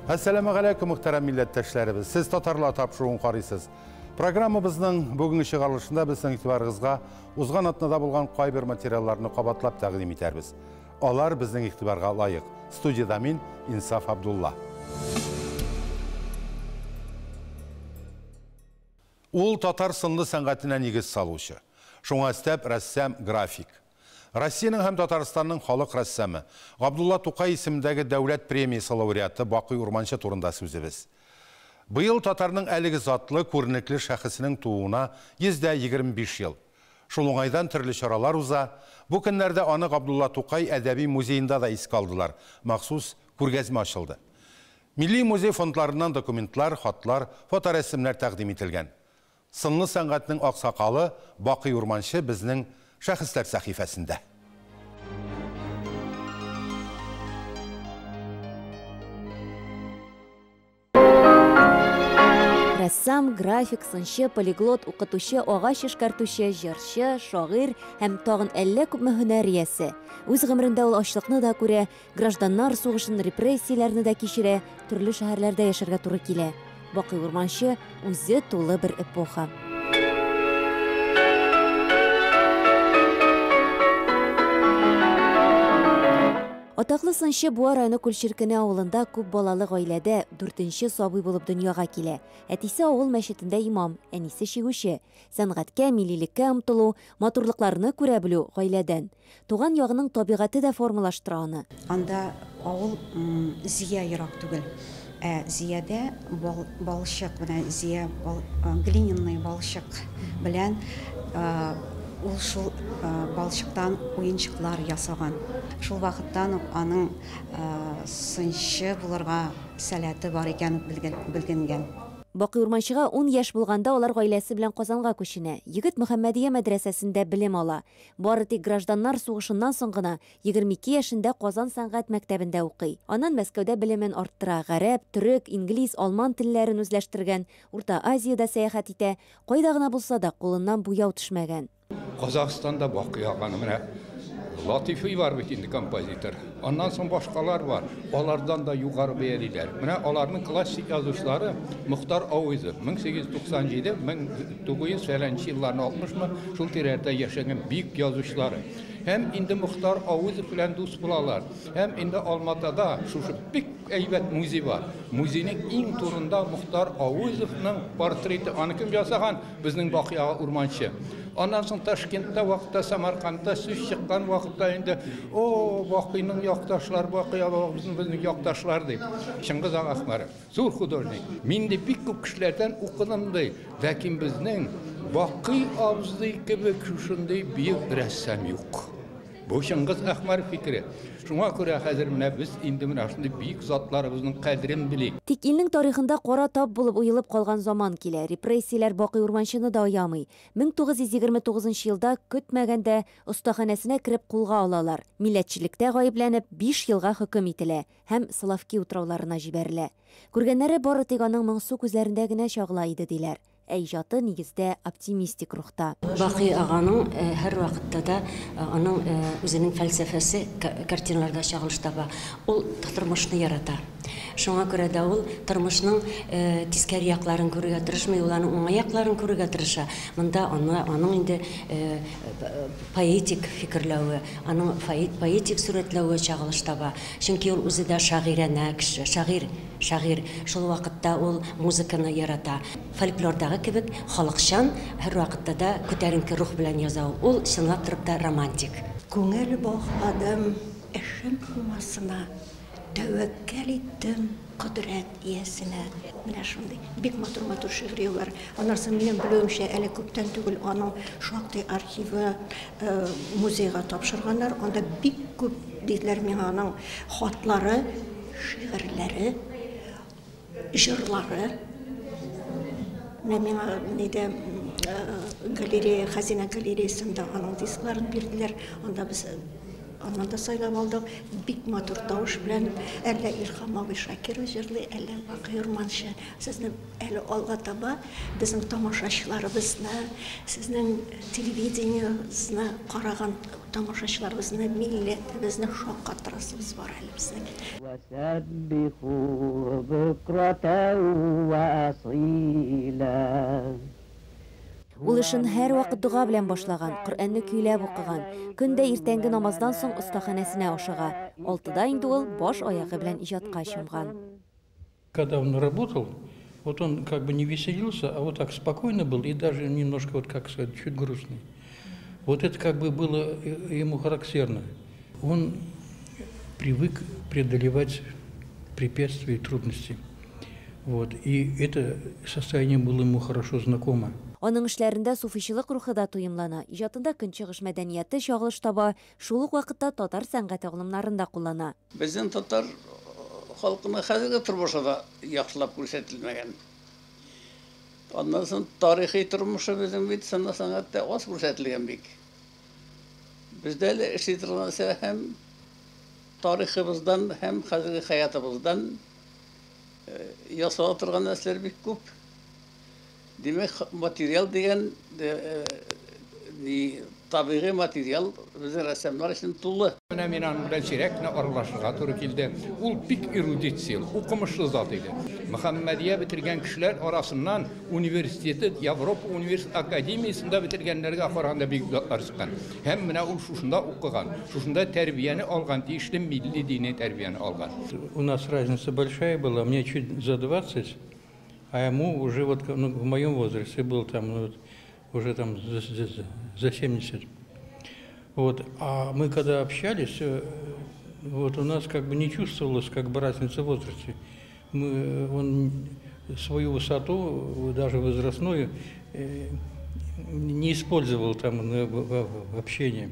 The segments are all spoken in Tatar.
Әссәламегаләйкүм, мөхтәрәм милләттәшләребез. Сез татарлар тапшыруын карыйсыз. Программабызның бүгенге чыгарылышында без сезнең игътибарыгызга узган атнада булган кайбер материалларны кабатлап тәкъдим итәрбез. Алар безнең игътибарга лаек. Студиядә мин, Инсаф Абдулла. Ул татар сынлы сәнгатенә нигез салучы. Шуңа өстәп рәссам, график. Россиянең һәм Татарстанның халык рәссамы, Габдулла Тукай исемендәге дәүләт премиясе лауреаты Бакый Урманче турында сүзебез. Быел татарның әлеге затлы, күренекле шәхесенең тууына 125 ел. Шул уңайдан төрле чаралар уза. Бу көннәрдә аны Габдулла Тукай әдәби музеенда да искә алдылар, махсус күргәзмә ачылды. Милли музей фондларыннан документлар, хатлар, фоторәсемнәр тәкъдим ителгән. Сынлы сәнгатьнең аксакалы Бакый Урманче безнең Шәхесләр сәхифәсендә. Рәссам, график, сынчы, полиглот, укытучы, агач эшкәртүче, җырчы, шагыйрь һәм тагын әллә күпме һөнәр иясе. Үз гомерендә ул ачлыкны да күрә, гражданнар сугышын, репрессияләрне дә кичерә, төрле шәһәрләрдә яшәргә туры килә. Бакый Урманче үзе тулы бер эпоха. Атаклы сынчы Буа районы Күлчиркене авылында күп балалы гаиләдә дүртенче сабый булып дөньяга килә. Әтисе авыл мәчетендә имам, әнисе чигүче. Сәнгатькә, миллилеккә омтылу, матурлыкларны күрә белү гаиләдән. Туган ягының табигате дә формалаштыра аны. Анда авыл Зия ерак түгел. Ә Зиядә балчык, менә Зия глиняный балчык белән ул шул балчыктан уенчыклар ясаган. Шул вакыттан ук аның сынчы булырга сәләте бар икән белгенгән. Бакый Урманчыга ун яшь булганда алар гаиләсе белән Казанга күченә. Егет Мөхәммәдия мәдрәсәсендә белем ала. Бары тик гражданнар сугышыннан соң гына, 22 яшендә Казан сәнгать мәктәбендә укый. Аннан Мәскәүдә белемен арттыра, гарәп, төрек, инглиз, алман телләрен үзләштергән, Урта Азиядә сәяхәт итә, кайда гына булса да, кулыннан буяу төшмәгән. Казахстанда Бакый аганы менә Латифи бар бит инде композитор. Аннан соң башкалар бар. Алардан да югары бәялиләр. Менә аларның классик язучылары Мохтар Ауэзов 1897 1900 фәләнче елларны 60 мы шул тирәдә яшәгән бик язучылары. Һәм инде Мохтар Ауэзов белән дус булалар. Һәм инде Алматада шушы бик әйбәт музей бар. Музейның иң турында Мохтар Ауэзовның портреты. Аны кем ясаган? Безнең Бакый ага Урманчы. Аннан соң Ташкентта вакытта, Самаркандта сүз чыккан вакытта инде, о, Бакыйның якташлар, Бакый ага безнең якташлар дип. Чыңгыз ага Әхмәров, зур художник. Мин ди бик күп кешеләрдән укыдым ди. Ләкин безнең Бакый абзый кебек шушындый бөек рәссам юк. Бу Чыңгыз Әхмәров фикере. Шуңа күрә хәзер менә без инде менә шундый бөек затларыбызның кадерен белик. Тик илнең тарихында кара тап булып уелып калган заман килә. Репрессияләр Бакый Урманчены да аямый. 1929 нчы елда көтмәгәндә остаханәсенә кереп кулга алалар. Милләтчелектә гаепләнеп, биш елга хөкем ителә һәм Соловки утрауларына җибәрелә. Күргәннәре бары тик аның моңсу күзләрендә генә чагыла иде, диләр. Ә иҗаты, нигездә, оптимистик рухта. Бакый аганың һәрвакытта да аның үзенең фәлсәфәсе картиналарда чагылыш таба. Ул тормышны ярата. Шуңа күрә дә ул тормышның тискәре якларын күрергә тырышмый, ул аның уңай якларын күрергә тырыша. Монда аны, аның инде поэтик фикерләве, аның поэтик сурәтләве чагылыш таба. Чөнки ул үзе дә шагыйранә кеше, шагыйрь, шагыйрь. Шул вакытта ул музыканы ярата. Фольклордагы кебек халыкчан, һәрвакытта да күтәренке рух белән яза ул. Ул чынлап торып та романтик. Күңел багладым эшем уңасына, Тәвәккәл иттем кодрәт иясенә. Менә шундый бик матур-матур шигъри юллар. Аннан соң, минем белүемчә, әле күптән түгел аның шактый архивы музейга тапшырганнар. Анда бик күп, диделәр миңа, аның хатлары, шигырьләре, җырлары. Менә миңа нидә галерея, хәзинә галереясында аның дискларын бирделәр. Анда без Аннан да сайлап алдык. Бик матур тавыш белән әллә Илһам абый Шакиров җырлый, әллә Бакый Урманче. Сезне әле алга таба безнең тамашачыларыбызны, сезнең телевидениегезне караган тамашачыларыбызны, милләтебезне шаккатырасыбыз бар әле безнең. وسبحوه بكرة وأصيلا. Ул эшен һәрвакыт дога белән башлаган, Коръәнне көйләп укыган. Көн дә иртәнге намаздан соң остаханәсенә ашыга. 6да инде ул баш аягы белән иҗатка чумган. Когда он работал, вот он как бы не веселился, а вот так спокойно был и даже немножко, вот как сказать, чуть грустный. Вот это как бы было ему характерно. Он привык преодолевать препятствия и трудности. Вот. И это состояние было ему хорошо знакомо. Аның эшләрендә суфичылык рухы да тоемлана. Иҗатында көнчыгыш мәдәнияте чагылыш таба, шул ук вакытта татар сәнгате алымнарын да куллана. Безнең татар халкының хәзерге тормышы да яхшылап күрсәтелмәгән. Аннан соң тарихи тормышы безнең бит сынлы сәнгатьтә аз күрсәтелгән бик. Бездә әле эшли торган нәрсә һәм тарихыбыздан, һәм хәзерге хаятыбыздан ясала торган нәрсәләр бик күп. Димәк, материал дигән табигый материал безнең рәссамнар өчен тулы. Менә мин аның белән сирәк кенә аралашырга туры килде. Ул бик эрудицияле, укымышлы зат иде. Мөхәммәдия бетергән кешеләр арасыннан университеты, Европа университет академиясендә бетергәннәргә караганда бик затлар чыккан. Һәм менә ул шушында укыган, шушында тәрбияне алган, тиешле милли дини тәрбияне алган. У нас разница большая была, мне чуть за 20, а ему уже вот, ну, в моем возрасте был там, ну, вот, уже там за 70. Вот. А мы когда общались, вот у нас как бы не чувствовалось как бы разницы в возрасте. Он свою высоту, даже возрастную, не использовал там в общении.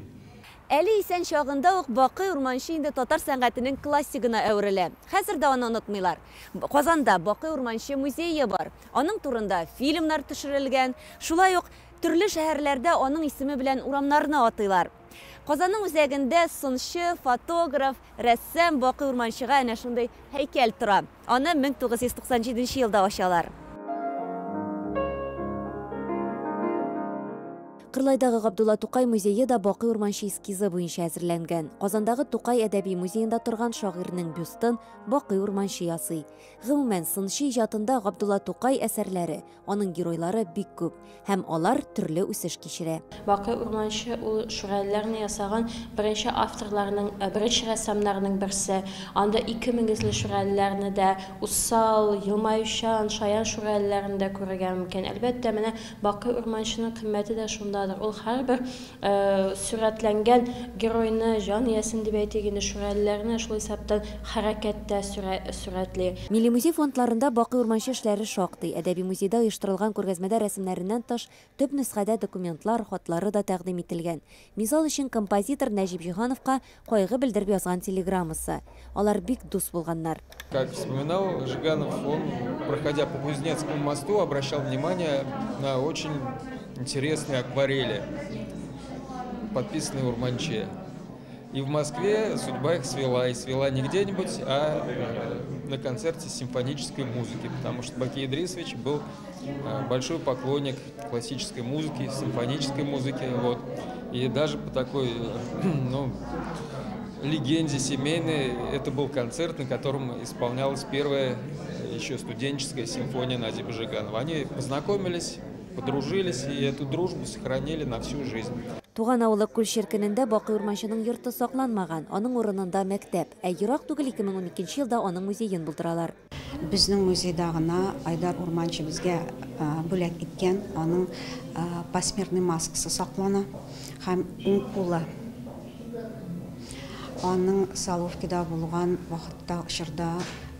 Әле исән чагында ук Бакый Урманче инде татар сәнгатенең классигына әверелә. Хәзер дә аны онытмыйлар. Казанда Бакый Урманче музее бар. Аның турында фильмнар төшерелгән. Шулай ук төрле шәһәрләрдә аның исеме белән урамнарны атыйлар. Казанның үзәгендә сынчы, фотограф, рәссам Бакый Урманчега әнә шундый һәйкәл тора. Аны 1997 елда ачалар. Кырлайдагы Габдулла Тукай музее да Бакый Урманче эскизы буенча әзерләнгән. Казандагы Тукай әдәби музеенда торган шагыйрьнең бюстын Бакый Урманче ясый. Гомумән, сынчы иҗатында Габдулла Тукай әсәрләре, аның геройлары бик күп һәм алар төрле үсеш кичерә. Бакый Урманче ул шүрәлеләрне ясаган беренче авторларның, беренче рәссамнарның берсе. Анда ике мөгезле шүрәлеләрне дә, усал, елмаючан, шаян шүрәлеләрне дә күрергә мөмкин. Әлбәттә, менә Бакый Урманченың кыйммәте дә шунда. Ул һәрбер сурәтләнгән геройны, җан иясен дип әйтик инде, шүрәлеләрне шул исәптән хәрәкәттә сурәтли. Милли музей фондларында Бакый Урманче эшләре шактый. Әдәби музейда оештырылган күргәзмәдә рәсемнәреннән тыш төп нөсхәдә документлар, хатлары да тәкъдим ителгән. Мисал өчен композитор Нәҗип Җиһановка кайгы белдереп язган телеграммасы. Алар бик дус булганнар. Как вспоминал Жиганов, он, проходя по Кузнецкому мосту, обращал внимание на очень интересные акварели, подписанные Урманче. И в Москве судьба их свела. И свела не где-нибудь, а на концерте симфонической музыки, потому что Баки Идрисович был большой поклонник классической музыки, симфонической музыки. Вот. И даже по такой, ну, легенде семейной, это был концерт, на котором исполнялась первая еще студенческая симфония Назиба Жиганова. Они познакомились, подружились и эту дружбу сохранили на всю жизнь. Туган авылы Күл Ширкенендә Бакый Урманченың йорты сакланмаган, аның урынында мәктәп. Ә ерак түгел 2012 елда аның музеен булдыралар. Безнең музейда гына Айдар Урманче безгә бүләк иткән аның посмертный маскасы саклана һәм уң кулы. Аның Соловкида булган вакытта, чорда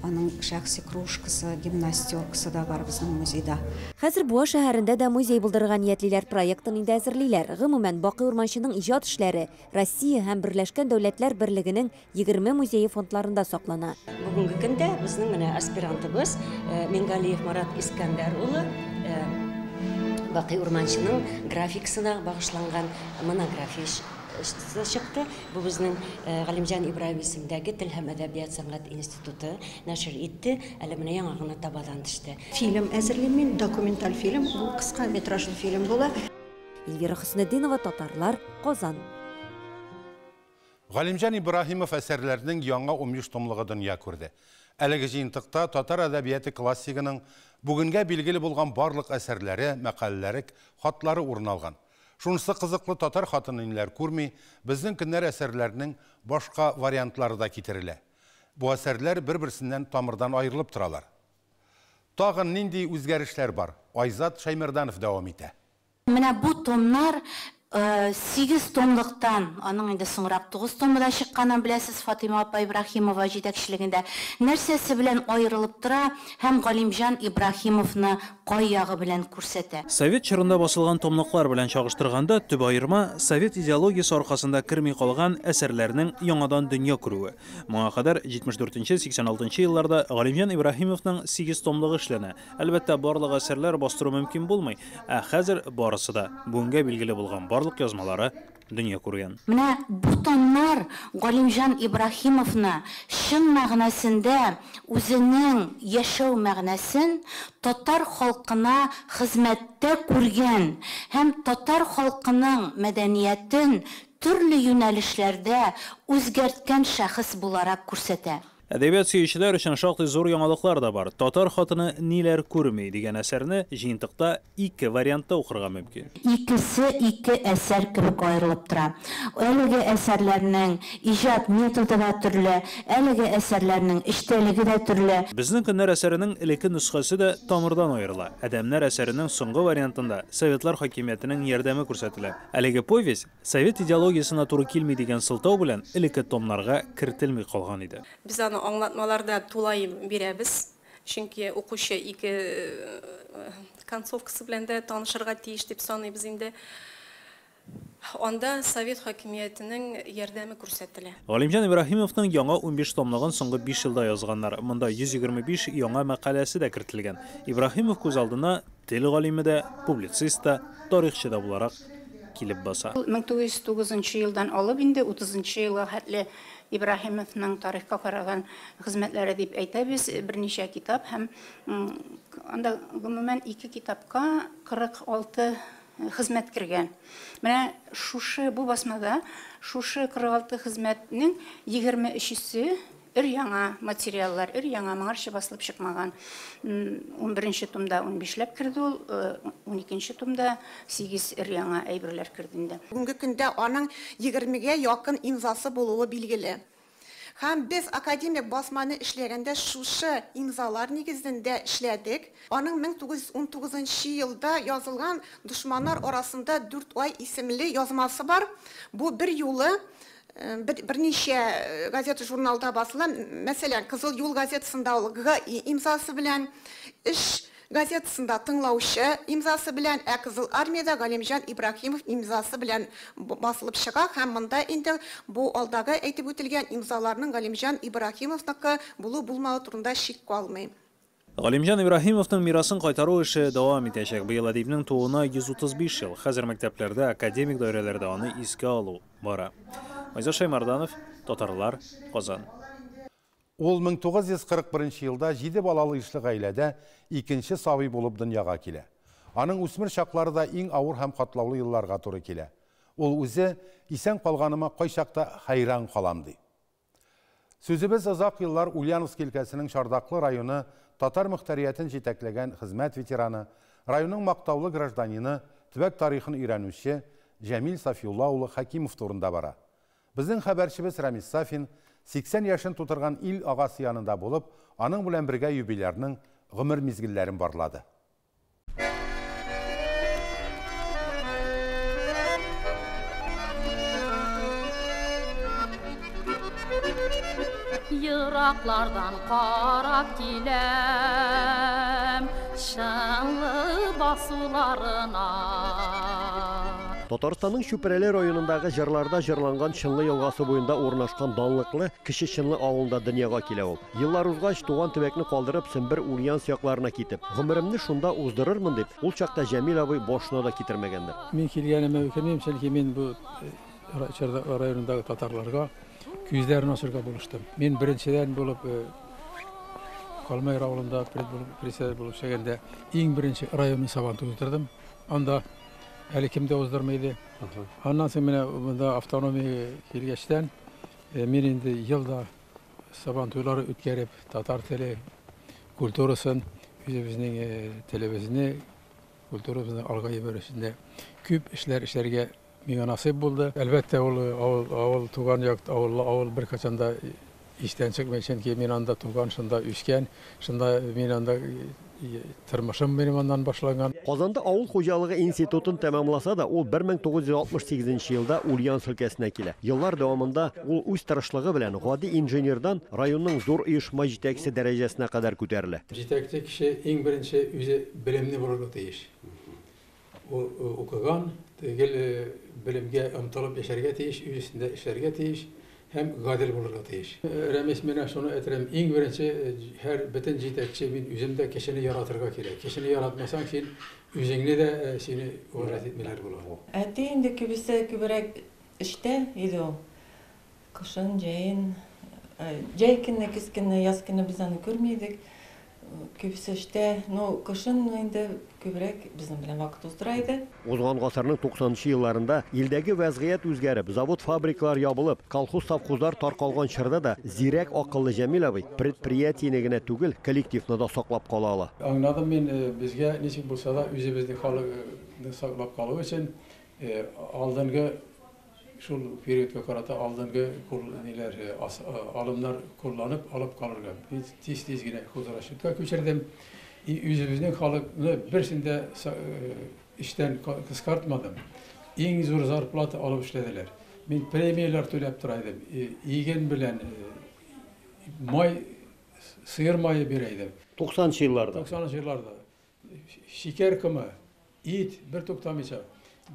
аның шәхси кружкасы, гимнастеркасы да бар безнең музейда. Хәзер Буа шәһәрендә дә музей булдырырга ниятлиләр, проектын инде әзерлиләр. Гомумән, Бакый Урманченың иҗат эшләре Россия һәм Берләшкән Дәүләтләр Берлегенең 20 музее фондларында саклана. Бүгенге көндә безнең менә аспирантыбыз Мингалиев Марат Искәндәр улы Бакый Урманченың графикасына багышланган монография чыкты. Бу безнең Галимҗан Ибраһим исемендәге Тел һәм әдәбият сәнгать институты нәшер итте. Әле менә яңа гына табадан төште. Фильм әзерлим мин, документаль фильм, бу кыска метражлы фильм була. Эльвира Хөснетдинова, Татарлар, Казан. Галимҗан Ибраһимов әсәрләренең яңа 15 томлыгы дөнья күрде. Әлеге җыентыкта татар әдәбияты классигының бүгенгә билгеле булган барлык әсәрләре, мәкаләләре, хатлары урын алган. Шунысы кызыклы, татар хатыны ниләр күрми, безнең көннәр әсәрләренең башка вариантлары да китерелә. Бу әсәрләр бер-берсеннән тамырдан аерылып торалар. Тагын нинди үзгәрешләр бар? Айзат Шәймәрданов дәвам итә. Менә бу томнар 8 томлыктан, аның инде соңрак 9 томы да чыкканын беләсез, Фатыйма апа Ибраһимова җитәкчелегендә. Нәрсәсе белән аерылып тора һәм Галимҗан Ибраһимовны кай ягы белән күрсәтә? Совет чорында басылган томлыклар белән чагыштырганда, төп аерма совет идеологиясе аркасында керми калган әсәрләрнең яңадан дөнья күрүе. Моңа кадәр 74-86 елларда Галимҗан Ибраһимовның 8 томлыгы эшләнә. Әлбәттә, барлык әсәрләр бастыру мөмкин булмый, ә хәзер барысы да бүгенгә билгеле булган барлык язмалары дөнья күргән. Менә бу томнар Галимҗан Ибраһимовны чын мәгънәсендә үзенең яшәү мәгънәсен татар халкына хезмәттә күргән һәм татар халкының мәдәниятен төрле юнәлешләрдә үзгәрткән шәхес буларак күрсәтә. Әдәбият сөючеләр өчен шактый зур яңалыклар да бар. Татар хатыны ниләр күрми дигән әсәрне җыентыкта ике вариантта укырга мөмкин. Икесе ике әсәр кебек аерылып тора. Әлеге әсәрләрнең иҗат методы да төрле, әлеге әсәрләрнең эчтәлеге дә төрле. Безнең көннәр әсәренең элекке нөсхәсе дә тамырдан аерыла. Адәмнәр әсәренең соңгы вариантында советлар хакимиятенең ярдәме күрсәтелә. Әлеге повесть совет идеологиясенә туры килми дигән сылтау белән элекке томнарга кертелми калган иде. Без аны аңлатмаларда тулаем бирәбез, чөнки укучы ике концовкасы белән дә танышырга тиеш дип саныйбыз инде. Анда совет хакимиятенең ярдәме күрсәтелә. Галимҗан Ибраһимовның яңа 15 томлыгын соңгы 5 елда язганнар. Монда 125 яңа мәкаләсе дә кертелгән. Ибраһимов күз алдына тел галиме дә, публицист та, тарихчы да буларак килеп баса. 1909 елдан алып инде 30 елга хәтле Ибраһимовның тарихка караган хезмәтләре дип әйтәбез, берничә китап һәм анда гомумән 2 китапка 46 хезмәт кергән. Менә шушы бу басмада шушы 46 хезмәтнең 23-се өр-яңа материаллар, өр-яңа моңарчы басылып чыкмаган. 11 томда 15ләп керде ул, 12 томда 8 өр-яңа әйберләр керде инде. Бүгенге көндә аның 20-гә якын имзасы булуы билгеле. Һәм без академик басманы эшләгәндә шушы имзалар нигезендә эшләдек. Аның 1919 елда язылган Дошманнар арасында 4 ай исемле язмасы бар. Бу бер юлы берничә газета журналда басыла. Мәсәлән, Кызыл юл газетасында ул Г имзасы белән, Эш газетасында Тыңлаучы имзасы белән, ә Кызыл армияда Галимҗан Ибраһимов имзасы белән басылып чыга. Һәм монда инде бу алдагы әйтеп үтелгән имзаларның Галимҗан Ибраһимовныкы булу-булмавы турында шик калмый. Галимҗан Ибраһимовның мирасын кайтару эше дәвам итәчәк. Быел әдипнең тууына 135 ел. Хәзер мәктәпләрдә, академик даирәләрдә аны искә алу бара. Айзат Шәймәрданов, Татарлар, Казан. Ул 1941 елда 7 балалы ишле гаиләдә икенче сабый булып дөньяга килә. Аның үсмер чаклары да иң авыр һәм катлаулы елларга туры килә. Ул үзе исән калганыма кайчакта хайран калам ди. Сүзебез озак еллар Ульяновск өлкәсенең Чардаклы районы татар мөхтәриятен җитәкләгән хезмәт ветераны, районның мактаулы гражданины, төбәк тарихын өйрәнүче Җәмил Сафиулла улы Хәкимов турында бара. Безнең хәбәрчебез Рамис Сафин 80 яшен тутырган ил агасы янында булып, аның белән бергә юбилярның гомер мизгелләрен барлады. Yıraklardan qarab kiləm şanlı basularına. Татарстанның Чүпрәле районындагы җырларда җырланган Чынлы елгасы буенда урнашкан данлыклы Кече Чынлы авылында дөньяга килә ул. Еллар узгач туган төбәкне калдырып Сембер Ульяновск якларына китеп, гомеремне шунда уздырырмын дип, ул чакта Җәмил абый башына да китермәгәндер. Мин килгәнемә үкенмим, чөнки мин бу Чардаклы районындагы татарларга күзләрен ачырга булыштым. Мин беренчедән булып Калмай авылында председатель булып эшләгәндә иң беренче районный сабантуй уздырдым. Анда әле кем дә уздырмый иде. Аннан соң менә монда автономия килгәчтән мин инде елда сабантуйлар үткәреп, татар теле культурасын, үзебезнең телебезне, культурабызны алга җибәрү өчен дә күп эшләр эшләргә миңа насыйп булды. Әлбәттә, ул авыл, авыл туган як, авыл, авыл беркайчан да истән чыкмый, чөнки мин анда туган, шунда үскән, шунда мин анда тормышым минем аннан башланган. Казанда авыл хуҗалыгы институтын тәмамласа да, ул 1968 елда Ульяновск өлкәсенә килә. Еллар дәвамында ул үз тырышлыгы белән гади инженердан районның зур оешма җитәкчесе дәрәҗәсенә кадәр күтәрелә. Җитәкче кеше иң беренче үзе белемле булырга тиеш. Ул укыган, гел белемгә омтылып яшәргә тиеш, үз өстендә эшләргә тиеш һәм гадел булырга тиеш. Рәмис, менә шуны әйтәм, иң беренче һәр бөтен җитәкче, мин үзем дә кешене яратырга кирәк. Кешене яратмасаң, син үзеңне дә сине уважать итмиләр була. Әти инде күбесе күбрәк эштә иде ул. Кышын, җәен, җәй көне, көз көне, яз көне без аны күрми идек. Күбесе эштә, ну, кышын инде күбрәк безнең белән вакыт уздыра иде. Узган гасырның 90 елларында илдәге вәзгыять үзгәреп, завод-фабрикалар ябылып, колхоз-совхозлар таркалган чорда да зирәк акыллы Җәмил абый предприятиене генә түгел, коллективны да саклап кала ала. Аңладым мин, безгә ничек булса да үзебезнең халыкны саклап калу өчен алдынгы шул периодка карата алдынгы ниләр алымнар кулланып алып калырга. Мин тиз-тиз генә хозрасчетка күчердем. И үзебезнең халыкны берсен дә эштән кыскартмадым. Иң зур зарплата алып эшләделәр. Мин премияләр түләп тора идем. Иген белән май, сыер мае бирә идем. 90 елларда. 90 елларда. Шикәр комы, ит бер туктамыйча.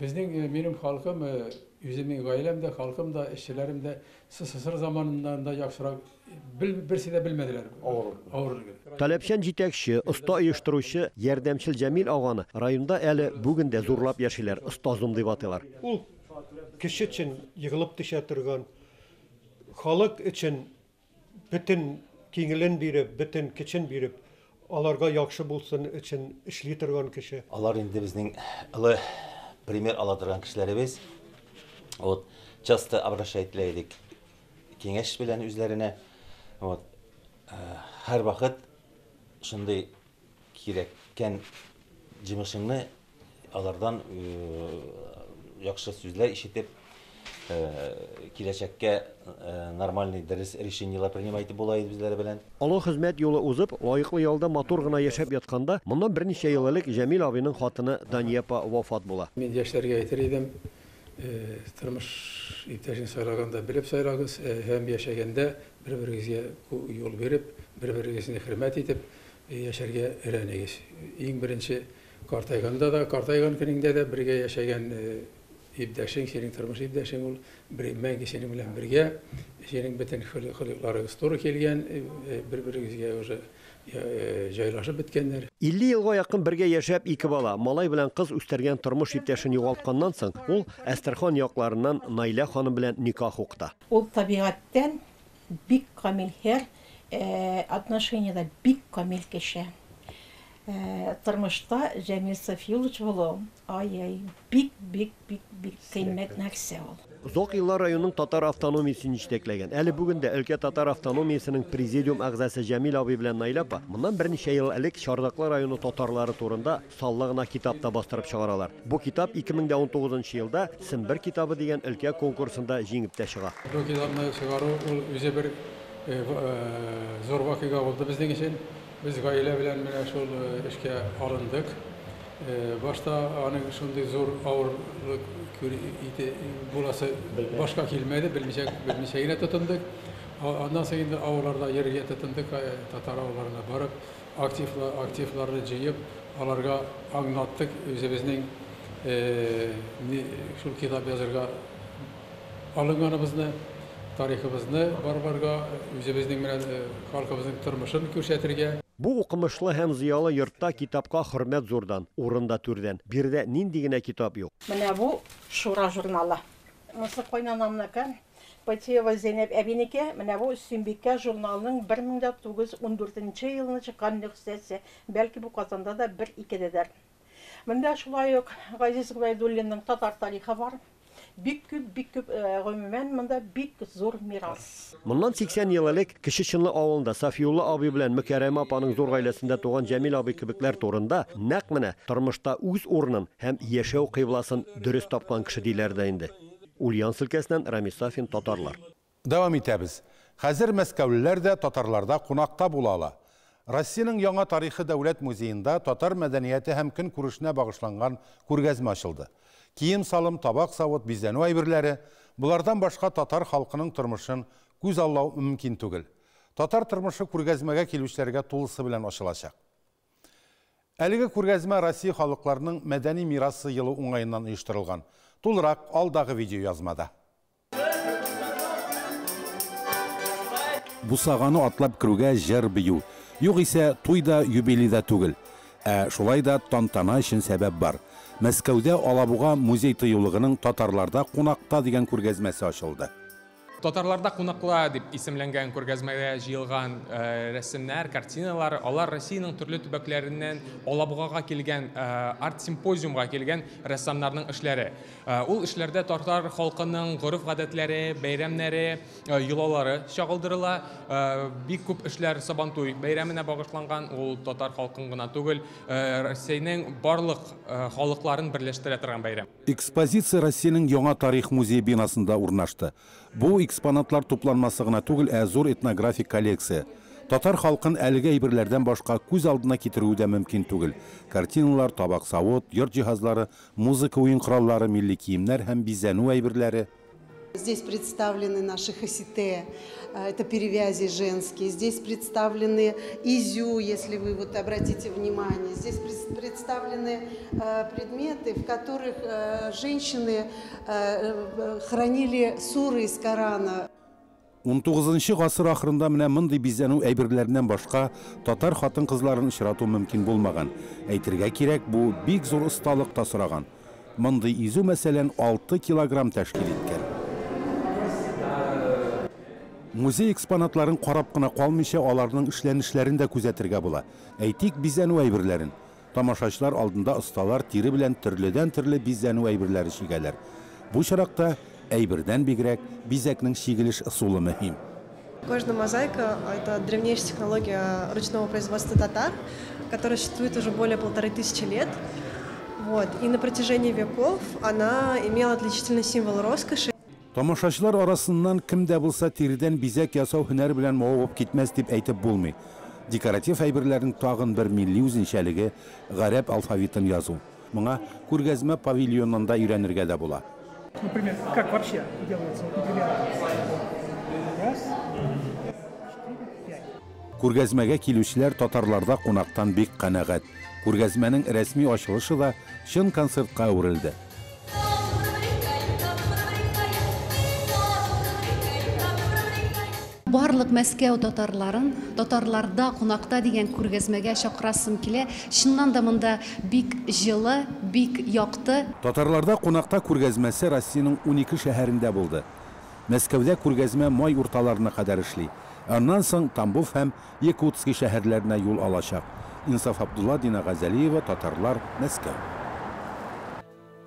Безнең минем халкым, үземнең гаиләм дә, халкым да, эшчеләрем дә СССР заманыннан да яхшырак берсе дә белмәделәр. Авыр. Таләпчән җитәкче, оста оештыручы, ярдәмчел Җәмил аганы районда әле бүген дә зурлап яшиләр, остазым дип атыйлар. Ул кеше өчен егылып төшә торган, халык өчен бөтен киңелен биреп, бөтен көчен биреп, аларга яхшы булсын өчен эшли торган кеше. Алар инде безнең олы пример ала торган кешеләребез. Вот, часто обращать идек киңәш белән үзләренә. Вот, һәр вакыт шундый кирәккән җимешеңне алардан яхшы сүзләр ишетеп, киләчәккә нормальный дөрес решениелар принимать итеп була иде үзләре белән. Олы хезмәт юлы узып, лаеклы ялда матур гына яшәп ятканда, моннан берничә ел элек Җәмил абыйның хатыны Дания апа вафат була. Мин яшьләргә әйтер идем, тормыш иптәшен сайлаганда белеп сайлагыз, һәм яшәгәндә бер-берегезгә юл биреп, бер-берегезне хөрмәт итеп яшәргә өйрәнегез. Иң беренче картайганда да, картайган көнеңдә дә бергә яшәгән иптәшең, синең тормыш иптәшең ул мәңге синең белән бергә, синең бөтен холыкларыгыз туры килгән, бер-берегезгә уже җайлашып беткәннәр. 50 елга якын бергә яшәп ике бала, малай белән кыз үстергән тормыш иптәшен югалтканнан соң, ул Әстерхан якларыннан Наилә ханым белән никах укыта. Ул табигатьтән бик камил һәр отношениедә бик камил кеше. Тормышта Җәмил Сафиуллович булу, ай-ай, бик, бик, бик, бик кыйммәт нәрсә ул. Озак еллар районның татар автономиясен җитәкләгән. Әле бүген дә өлкә татар автономиясенең президиум әгъзасы Җәмил абый белән Наилә апа моннан берничә ел элек Чардаклы районы татарлары турында саллы гына китап та бастырып чыгаралар. Бу китап 2019 елда Сембер китабы дигән өлкә конкурсында җиңеп тә чыга. Бу китапны чыгару ул үзе бер зур вакыйга булды безнең өчен. Без гаилә белән менә шул эшкә алындык. Башта аның шундый зур авырлык буласы башка килмәде, белмичә генә тотындык. Аннан соң инде авылларда йөрергә тотындык, татар авылларына барып, активларны җыеп, аларга аңлаттык үзебезнең шул китап язырга алынганыбызны, тарихыбызны барбарга, үзебезнең менә халкыбызның тормышын күрсәтергә. Бу укымышлы һәм зыялы йортта китапка хөрмәт зурдан, урында түрдән. Биредә нинди генә китап юк. Менә бу Шура журналы. Монысы кайнанамныкы, Потеева Зәйнәп әбинеке. Менә бу Сөембикә журналының 1914 нче елны чыккан нөсхәсе. Бәлки бу Казанда да бер-икедәдер. Монда шулай ук Газиз Гобәйдуллинның Татар тарихы бар. Бик күп, бик күп, гомумән, монда бик зур мирас. Моннан 80 ел элек Кече Чынлы авылында Сафиулла абый белән Мөкәрәмә апаның зур гаиләсендә туган Җәмил абый кебекләр турында нәкъ менә тормышта үз урынын һәм яшәү кыйбласын дөрес тапкан кеше диләр дә инде. Ульяновск өлкәсеннән Рамис Сафин, Татарлар. Дәвам итәбез. Хәзер мәскәүлеләр дә татарларда кунакта була ала. Россиянең яңа тарихы дәүләт музеенда татар мәдәнияте һәм көнкүрешенә багышланган күргәзмә ачылды. Кием-салым, табак-савыт, бизәнү әйберләре, болардан башка татар халкының тормышын күз аллау мөмкин түгел. Татар тормышы күргәзмәгә килүчеләргә тулысы белән ачылачак. Әлеге күргәзмә Россия халыкларының мәдәни мирасы елы уңаеннан оештырылган. Тулырак алдагы видеоязмада. Бусаганы атлап керүгә җыр-бию. Югыйсә, туй да, юбилей да түгел. Ә шулай да тантана өчен сәбәп бар. Мәскәүдә Алабуга музей-тыюлыгының Татарларда кунакта дигән күргәзмәсе ачылды. Татарларда кунакла дип исемләнгән күргәзмәгә җыелган рәсемнәр, картиналар, алар Россиянең төрле төбәкләреннән Алабугага килгән арт-симпозиумга килгән рәссамнарның эшләре. Ул эшләрдә татар халкының гореф-гадәтләре, бәйрәмнәре, йолалары чагылдырыла. Бик күп эшләр Сабантуй бәйрәменә багышланган. Ул татар халкын гына түгел, Россиянең барлык халыкларын берләштерә торган бәйрәм. Экспозиция Россиянең яңа тарих музее бинасында урнашты. Бу экспонатлар тупланмасы гына түгел, ә зур этнографик коллекция. Татар халкын әлеге әйберләрдән башка күз алдына китерүе дә мөмкин түгел. Картиналар, табак-савыт, йорт җиһазлары, музыка уен кораллары, милли киемнәр һәм бизәнү әйберләре. Здесь представлены наши хасите, это перевязи женские. Здесь представлены изю, если вы вот обратите внимание. Здесь представлены предметы, в которых женщины хранили суры из Корана. Унтугызынчы гасыр ахырында менә мондый бизәнү әйберләреннән башка татар хатын-кызларын очрату мөмкин булмаган. Әйтергә кирәк, бу бик зур осталык та сораган. Мондый изү, мәсәлән, 6 килограмм тәшкил иткән. Музей экспонатларын карап кына калмыйча, аларның эшләнешләрен дә күзәтергә була. Әйтик, бизәнү әйберләрен. Тамашачылар алдында осталар тире белән төрледән-төрле бизәнү әйберләре чигәләр. Бу очракта әйбердән бигрәк бизәкнең чигелеш ысулы мөһим. Кожная мозаика – это древнейшая технология ручного производства татар, которая существует уже более полторы тысячи лет. Вот. И на протяжении веков она имела отличительный символ роскоши. Тамашачылар арасыннан кем дә булса тиредән бизәк ясау һөнәре белән мавыгып китмәс дип әйтеп булмый. Декоратив әйберләрнең тагын бер милли үзенчәлеге гарәп алфавитын язу. Моңа күргәзмә павильонында өйрәнергә дә була. Например, как вообще делается, вот, например, раз, четыре, пять. Күргәзмәгә килүчеләр татарларда кунактан бик канәгать. Күргәзмәнең рәсми ачылышы да чын концертка әверелде. Барлык Мәскәү татарларын татарларда кунакта дигән күргәзмәгә чакырасым килә. Чыннан да монда бик җылы, бик якты. Татарларда кунакта күргәзмәсе Россиянең унике шәһәрендә булды. Мәскәүдә күргәзмә май урталарына кадәр эшли. Аннан соң Тамбов һәм Якутский шәһәрләренә юл алачак. Инсаф Абдулла, Дина Газалиева, Татарлар, Мәскәү.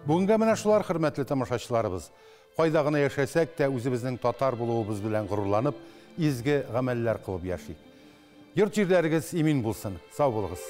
Бүгенгә менә шулар, хөрмәтле тамашачыларыбыз. Кайда гына яшәсәк тә, үзебезнең татар булуыбыз белән горурланып, изге гамәлләр кылып яшик. Йорт җирләрегез имин булсын. Сау булыгыз.